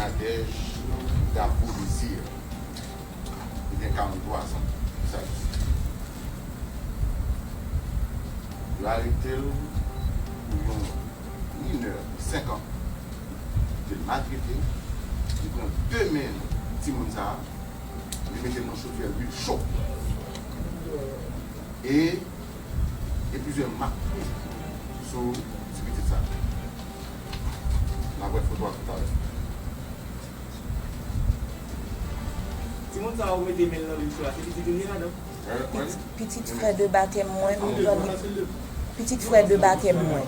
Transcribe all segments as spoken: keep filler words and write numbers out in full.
Nadège Dabo Désir, li gen karant twa zan, sa di. Yo arete l pou yon minè de senk an, li te maltrete, li pran de men timoun sa a, li mete l nan chodyè lwil cho. E gen plizyè mak sou ti pitit sa. N ap wè foto a toutalè. Timoun sa ou mete men l nan lwil cho a, se pitit ou li ye, madanm? Pitit, pitit frè de batèm mwen, m pran li. Pitit frè de batèm mwen.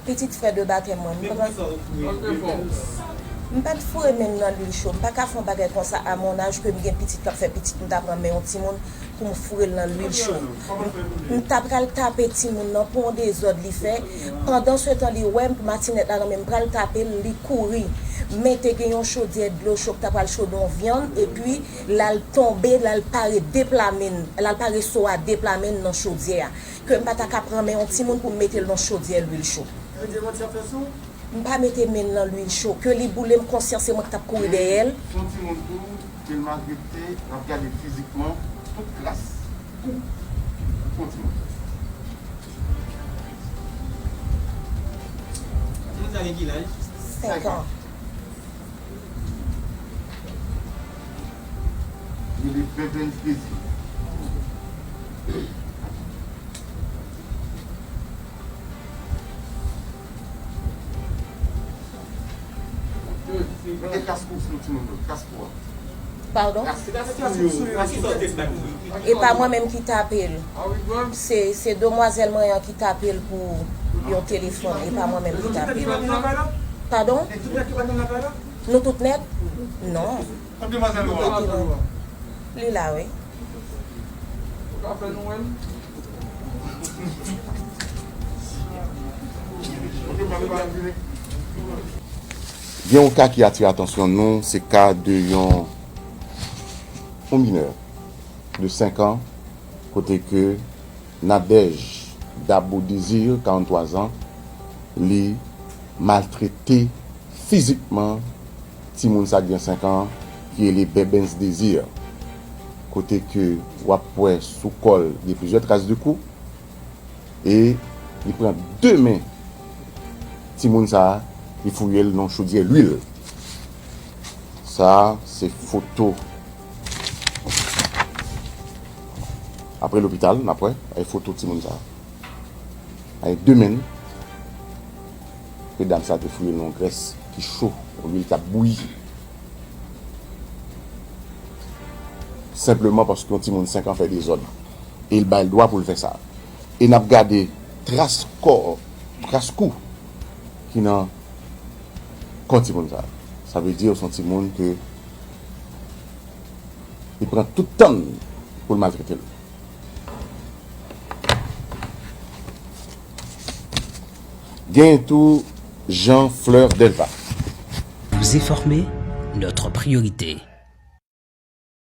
Pitit frè de batèm mwen. M pa t foure men m nan lwil cho. M pa ka fè yon bagay konsa a mon âge, ke m gen pitit k ap fè pitit, m ta pran men yon timoun pou m foure l nan lwil cho. M, m ta pral tape timoun nan pou yon dezòd li fè. Pandansetan, li wè m, matinèt la nan men m, pral tape l, li kouri. Men te gen yon chodyè dlo cho k ta pral chode yon vyann, epi l al tonbe, l al pare de pla men, l al pare so a de pla men nan chodyè a. Ke m pa ta ka pran men yon timoun pou m mete l nan chodyè lwil cho. M pa mete men l nan lwil cho. Ke li boule m, konsyans se mwen k t ap kouri dèyè l. Se yon timoun tou, ke l maltrete, n ap gade fizikman, tout kras kou, kou yon timoun. Timoun sa gen ki laj? Senk an. Li gen Bebens Désir. Mete kas kou sou timoun yo, kas kou a. Padon? Kas, kas kou yo. E pa mwen menm ki tape l. Se, se demwazèl mwen an ki tape l pou yon telefòn. E pa mwen menm ki tape l. Padon? Nou tout nèt? Non. Li la, wi. Gen yon ka ki atire atansyon nou, se ka de yon, yon minè de senk an, kote ke Nadège Dabo Désir, karant twa zan, li maltrete fizikman timoun sa ki gen senk an, ki rele Bebens Désir, kote ke w ap wè sou kò l gen plizyè tras de kou, e li pran de men timoun sa, li fouye l nan chodyè lwil. Sa se foto apre lopital, n ap wè, e foto timoun sa. Ay, de men l, ke dam sa te fouye l nan yon grès ki cho, yon lwil k ap bouyi. Senpleman paske yon timoun senk an fè dezòd. E l ba l dwa pou l fè sa. E n ap gade tras kò, tras kou ki nan kò timoun sa. Sa vle di se yon timoun ke li pran tout tan l pou l maltrete l. Gen tou Jean Fleur Delva. Vous informer, notre priorité.